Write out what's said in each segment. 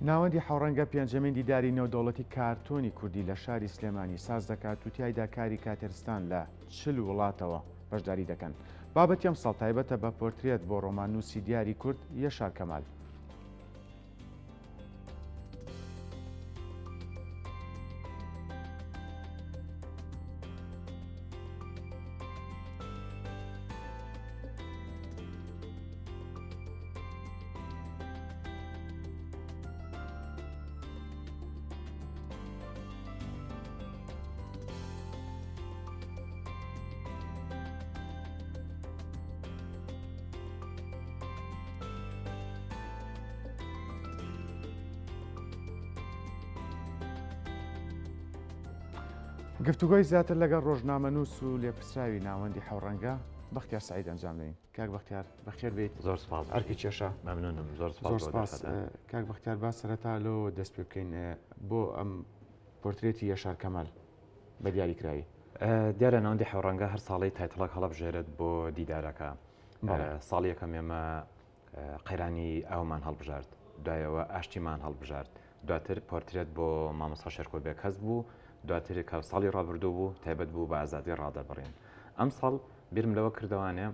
ناوەندی حەوڕەنگە پێنجەمین دیداری نێودەوڵەتی کارتۆنی کوردی لە شاری سلێمانی ساز دەکات و تیایدا کاریکاتێرستان لە 40 وڵاتەوە بەشداری دەکەن. بابەتی ئەمساڵ تایبەتە بە پۆرترێت بۆ ڕۆماننووسی دیاری کورد یەشار کەمال. گفتوگۆی زیاتر لەگەڵ ڕۆژنامەنووس و لێپرسراوی ناوەندی حەوڕەنگە بەختیار سعید ئەنجام دەین. کاک بەختیار بەخێر بێیت. زۆر سپاس. ئەرکی کێشە. مەمنونم زۆر سپاس. زۆر سپاس. کاک بەختیار با سەرەتا لەوە دەست پێ بکەین بۆ ئەم پۆرترێتی یەشار کەمال بە دیاری کراوی. دیارە ناوەندی حەوڕەنگە هەر ساڵەی title ێک هەڵەبژێرێت بۆ دیدارەکە. ساڵی یەکەم ئێمە قەیرانی ئاومان هەڵبژارد، دوایەوە ئاشتیمان هەڵبژارد، دواتر پۆرترێت بۆ مامۆستا شێرکۆ بێکەس بوو، دواتر کە ساڵی ڕابردوو بوو تایبەت بوو بە ئازادی ڕادەربڕین. ئەمساڵ بیرم لەوە کردەوانێ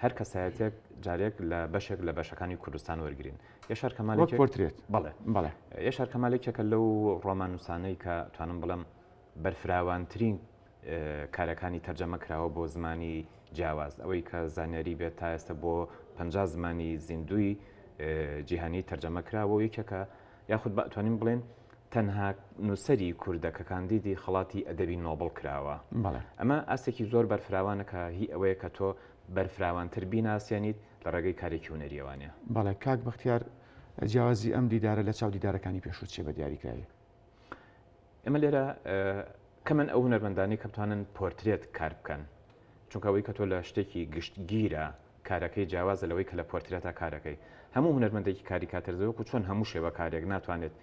هەر کەسایەتێک جارێک لە بەشێک لە بەشەکانی کوردستان وەرگین. یەشار کەمال وەک پۆرترێت. بەڵێ. بەڵێ. یەشار کەمال یەکێکە لەو ڕۆماننووسانەی کە توانم بڵێم بەرفراوانترین کارەکانی تەرجەمە کراوە بۆ زمانی جیاواز، ئەوەی کە زانیاری بێت تا ئێستا بۆ 50 زمانی زیندووی جیهانی تەرجەمە کراوە و یەکێکە یاخود بە توانین بڵێن تەنها نووسەری کوردە کە کاندیدی خەڵاتی ئەدەبی نۆبڵ کراوە. ئەمە ئاستێکی زۆر بەرفراوانە کە هی ئەوەیە کە تۆ بەرفراوانتر بیناسێنیت لە ڕێگەی کارێکی هونەریەوانە. بەڵێ کاک بەختیار جیاوازی ئەم دیدارە لە چاو دیدارەکانی پێشوو چیە بە دیاریکراوی؟ ئێمە لێرە کەمن ئەو هونەرمەندانەی کە بتوانن پۆرترێت کار بکەن چونکە ئەوەی کە تۆ لە شتێکی گشتگیرە کارەکەی جیاوازە لەوەی کە لە پۆرترێتا کارەکەی هەموو هونەرمەندێکی کاریکاتێرزە وەکو چۆن هەموو شێوەکارێک ناتوانێت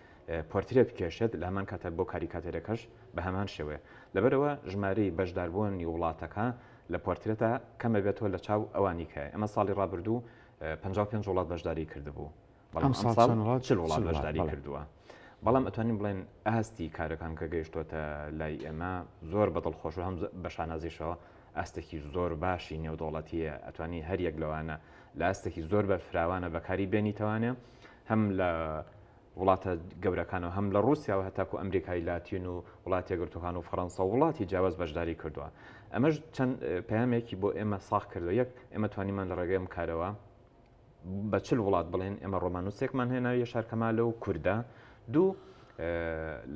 پۆرترێت بکێشێت لە هەمان کاتە بۆ کاریکاتێرەکەش بە هەمان شێوەیە لەبەرەوە ژمارەی بەشداربوونی وڵاتەکە لە پۆرترێتە کەمە بێتەوە لە چاو ئەوانی کە ئەمە ساڵی ڕابردوو 55 وڵات بەشداری کردبوو بەڵام ئەمساڵ 40 وڵات بەشداری کردووە. بەڵام ئەتوانین بڵێن ئاستی کارەکان کە گەیشتۆتە لای ئێمە زۆر بە دڵخۆش و هەم بە شانازیشەوە ئاستێکی زۆر باشی نێودەوڵەتیە ئەتوانی هەر یەک لەوانە لە ئاستێکی زۆر بەرفراوانە بەکاری بێنیتەوانێ هەم لە وڵاتە گەورەکانەوە هەم لە رووسیاوە هەتاکو ئەمریکای لاتین و وڵاتی یەکگرتووەکان و فەڕەنسا و وڵاتی جیاواز بەشداری کردووە ئەمەش چەند پەیامێکی بۆ ئێمە ساغ کردووە یەک ئێمە توانیمان لە ڕێگەی ئەم کارەوە بە چل وڵات بڵێن ئێمە ڕۆماننووسێکمان هەیە ناوی یەشار کەمالە و کوردە دوو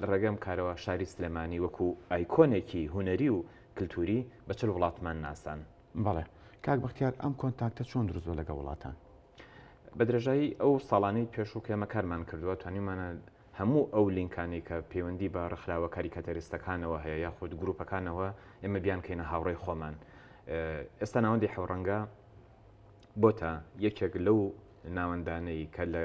لە ڕێگەم کارەوە شاری سلێمانی وەکو ئایکۆنێکی هونەری و کللتوری بە چل وڵاتمان ناسان. بەڵێ کاک بەختیار ئەم contact ە چۆن دروست بووە لەگەڵ وڵاتان؟ بە درێژایی ئەو ساڵانەی پێشوو کە ئێمە کارمان کردووە توانیومانە هەموو ئەو لینکانەی کە پەیوەندی بە ڕێکخراوە کاریکاتێریستەکانەوە هەیە یاخود گروپەکانەوە ئێمە بیانکەینە هاوڕێی خۆمان ئێستا ناوەندی حەوڕەنگە بۆتە یەکێک لەو ناوەندانەی کە لە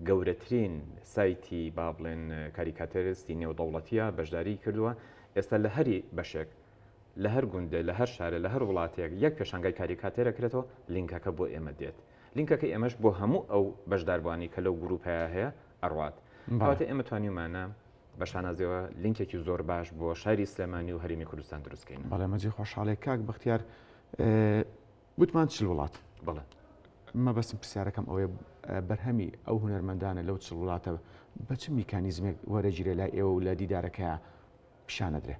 گەورەترین سایتی با بڵێن کاریکاتێرستی نێودەوڵەتیە بەشداری کردووە ئێستا لە هەری بەشێک لە هەر گوندێ لە هەر شارێ لە هەر وڵاتێک یەک پێشانگای کاریکاتێرە کرێتەوە لینکەکە بۆ ئێمە دێت لینکەکەی ئێمەش بۆ هەموو ئەو بەشداربووانی کە لەو گروپەیە هەیە ئەڕوات کەواتە ئێمە توانیومانە بە شانازیەوە لینکێکی زۆر باش بۆ شاری سلێمانی و هەرێمی کوردستان دروستکەین. بەڵێ مەجی خۆشحاڵێ کاک بەختیار وتمان چل وڵات. بەڵێ. مەبەستم پرسیارەکەم ئەوەیە بەرهەمی ئەو هونەرمەندانە لەو چل وڵاتە بە چ میکانیزمێک وەرەگیرێ لای ئێوە و لە دیدارەکەیا پیشان ئەدرێ؟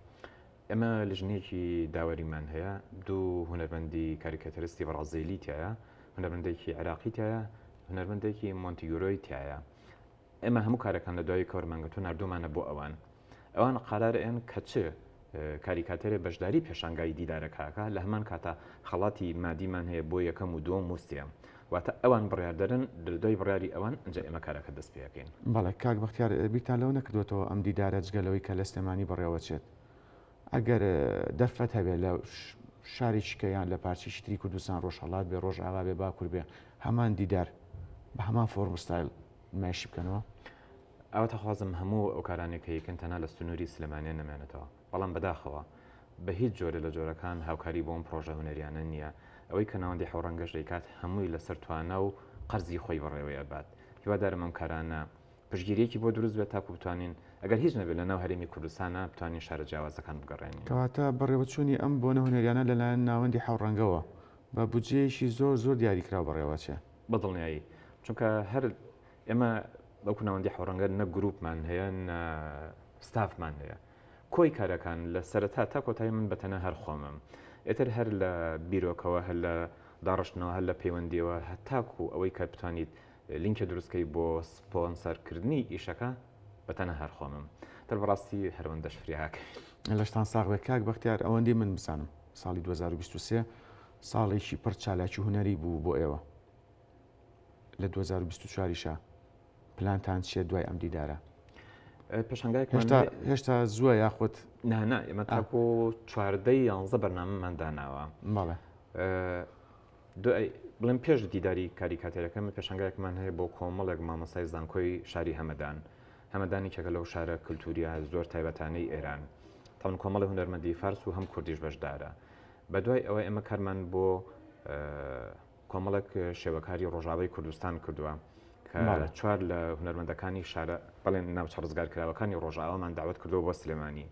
ئێمە لیژنەیەکی داوەریمان هەیە، دوو هونەرمەندی کاریکاتەرستی بەڕازیلی تایە، هونەرمەندێکی عێراقی تایە، هونەرمەندێکی مۆنتیگرۆی تایە. ئێمە هەموو کارەکان لە دوای کەوەرمانگرتوو ناردوومانە بۆ ئەوان. ئەوان قەرار ئەیەن کە چ کاریکاتێرێ بەشداری پێشانگای دیدارەکە ئەکا، لە هەمان کاتا خەڵاتی مادیمان هەیە بۆ یەکەم و دووەم و سێیەم. واتە ئەوان بڕیاردەرن، لە دوای بڕیاری ئەوان ئنجا ئێمە کارەکە دەست پێ ئەکەین. بەڵێ کاک بەختیار بیرتان لەوە نەکردووەتەوە ئەم دیدارە جگە لەوەی کە لە سلێمانی بەڕێوەچێت ئەگەر دەرفەت هەبێت لە شارێکی کە یان لە پارچەیەکی تری کوردستان ڕۆژهەڵات بێ ڕۆژئاوا بێ باکوور بێ هەمان دیدار بە هەمان فۆرم و ستایل نمایشی بکەنەوە؟ ئاواتەخوازم هەموو ئەو کارانەی کە یەکن تەنها لە سنووری سلێمانییە نەمێنێتەوە، بەڵام بەداخەوە بە هیچ جۆرێ لە جۆرەکان هاوکاری بۆ ئەم پڕۆژە هونەریانە نییە، ئەوەی کە ناوەندی حەوڕەنگەش دەیکات هەمووی لەسەر توانا و قەرزی خۆی بەڕێوەی ئەبات، هیوادارم ئەم کارانە. پشتگیریەکی بۆ دروست بێت تاکو بتوانین ئەگەر هیچ نەبێت لە ناو هەرێمی کوردستانە بتوانین شارە جیاوازەکان بگەڕێنین. کەواتە بەڕێوەچوونی ئەم بۆنە هونەریانە لەلایەن ناوەندی حەوڕەنگەوە بە بودجەیەکی زۆر زۆر دیاریکراو بەڕێوەچێ. بە دڵنیایی چونکە هەر ئێمە وەکو ناوەندی حەوڕەنگە نە گروپمان هەیە نە ستافمان هەیە کۆی کارەکان لە سەرەتا تا کۆتایی من بە تەنها هەر خۆمم ئیتر هەر لە بیرۆکەوە هەر لە داڕشتنەوە هەر لە پەیوەندیەوە هەتاکو ئەوەی کە بتوانیت لینکێ دروست کەی بۆ سپۆنسەر کردنی ئیشەکە بە تەنها هەر خۆمم تر بەڕاستی هەرەوەندەش فریاکەوین. لەشتان ساغ بێت کاک بەختیار ئەوەندەی من بزانم ساڵی 2023 ساڵێکی پڕ چالاکی هونەری بوو بۆ ئێوە لە 2024 یشا پلانتان چییە دوای ئەم دیدارە؟ پێشانگایەکمان هێشتا هێشتا زووە یاخود نا نا ئێمە تاکو چواردەی یانزە بەرنامەمان داناوە بەڵێ دوای بڵێم پێش دیداری کاریکاتێرەکە من پێشانگایەکمان هەیە بۆ کۆمەڵێک مامۆستای زانکۆی شاری هەمەدان. هەمەدان یەکێکە لەو شارە کلتوریە زۆر تایبەتانەی ئێران. تاون کۆمەڵی هونەرمەندی فارس و هەم کوردیش بەشدارە. بە دوای ئەوە ئێمە کارمان بۆ کۆمەڵێک شێوەکاری ڕۆژاوای کوردستان کردووە کە چوار لە هونەرمەندەکانی شارە بەڵێن ناوچە ڕزگارکراوەکانی ڕۆژاوامان داوت کردووە بۆ سلێمانی.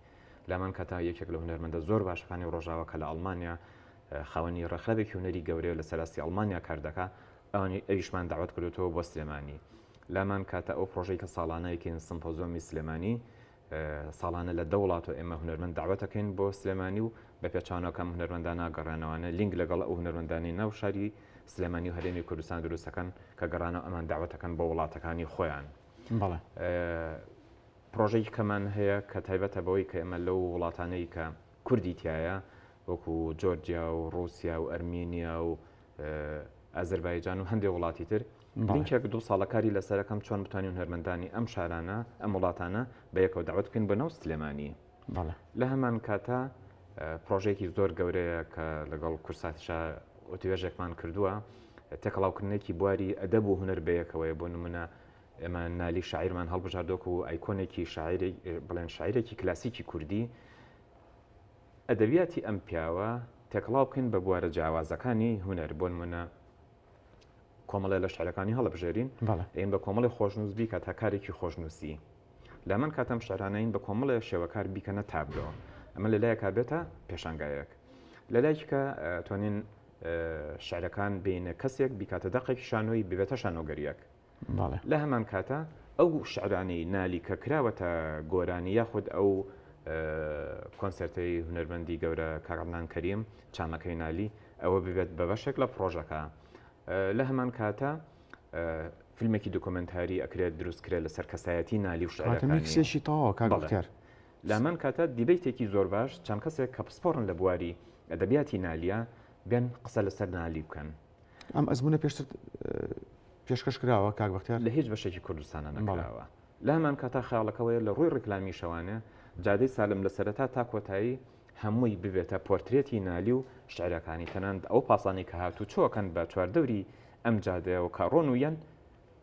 لامان کاتا یەکێک لە هونەرمەندە زۆر باشەکانی ڕۆژاوا کە لە ئەڵمانیا خاوەنی ڕێکخراوێکی هونەری گەورەیە لە سەراستی ئەڵمانیا کار دەکا ئەوانی ئەویشمان داوت کردوتەوە بۆ سلێمانی لامان کاتە ئەو پرۆژەی کە ساڵانە یەکەین سمپۆزۆمی سلێمانی ساڵانە لە دە وڵات و ئێمە هونەرمەند داوەتەکەین بۆ سلێمانی و بە پێچانەکەم هونەرمەندانە گەڕێنەوانە لینک لەگەڵ ئەو هونەرمەندانی ناو شاری سلێمانی و هەرێمی کوردستان دروستەکەن کە گەڕانەوە ئەمان داوەتەکەن بۆ وڵاتەکانی خۆیان بەڵێ پرۆژەی کەمان هەیە کە تایبەتە بەوەی کە ئێمە لەو وڵاتانەی کە کوردی تایە وەکو جۆرجیا و ڕووسیا و ئەرمینیا و ئازەربایجان و هەندێک وڵاتی تر لینکێک دوو ساڵە کاری لەسەرەکەم چۆن بتوانین هونەرمەندانی ئەم شارانە ئەم وڵاتانە بە یەکەوە داوت بکەین بۆ ناو سلێمانی لە هەمان کاتا پرۆژێکی زۆر گەورەیە کە لەگەڵ کورساتشا وتوێژێکمان کردووە تێکەڵاوکردنێکی بواری ئەدەب و هونەر بەیەکەوەیە بۆ نمونە ئێمە نالی شاعیرمان هەڵبژاردۆک و ئایکۆنێکی شاعیرێک بڵێن شاعیرێکی کلاسیکی کوردی ئەدەبیاتی ئەم پیاوە تێکەڵاو بکەین بە بوارە جیاوازەکانی هونەر، بۆ نمونە کۆمەڵێ لە شعرەکانی هەڵبژێرین ئەین بە کۆمەڵی خۆشنووس بیکە تا کارێکی خۆشنووسی لە من کاتەم شعرانەین بە کۆمەڵێ شێوەکار بیکەنە تابلۆ ئەمە لە لایەکا بێتە پێشانگایەک لە لایکە توانین شعرەکان بینە کەسێک بیکاتە دەقێکی شانۆی ببێتە شانۆگەریەک بەڵێ. لە هەمان کاتا ئەو شعرانەی نالی کە کراوەتە گۆرانی یاخود ئەو کۆنسێرتەی هونەرمەندی گەورە کاک عەدنان کەریم چامەکەی نالی ئەوە ببێت بە بەشێک لە پڕۆژەکە لە هەمان کاتا فیلمێکی دوکۆمنتاری ئەکرێت دروست کرێت لەسەر کەسایەتی نالی و شعرەکانی میکسێکی تەواوە کاک بەختیار لامان کاتە دیبەیتێکی زۆر باش چەند کەسێک کە پسپۆڕن لە بواری ئەدەبیاتی نالیە بێن قسە لەسەر نالی بکەن ئەم ئەزمونە پێشتر پێشکەش کراوە کاک بەختیار؟ لە هیچ بەشێکی کوردستانە نەکراوە. لە هەمان کاتا خەیاڵەکەوەیە لە ڕووی ڕیکلامی شەوانێ جادەی سالم لە سەرەتا تا کۆتایی هەمووی ببێتە پۆرترێتی نالی و شعرەکانی تەنانەت ئەو پاسانەی کە هاتوچۆکەن بە چواردەوری ئەم جادەیەوە کە ڕۆن و یەن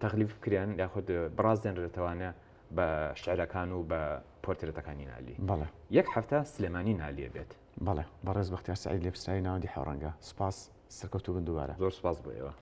تەغلیف بکرێن یاخود بڕازێنرێتەوانە بە شعرەکان و بە پۆرترێتەکانی نالی. بەڵێ. یەک هەفتە سلێمانی نالیە بێت. بەڵێ بەڕێز بەختیار سەعید لێپرسراوی ناوەندی حەوڕەنگە سوپاس. سەرکەوتوو بن دووبارە. زۆر سوپاس بۆ ئێوە.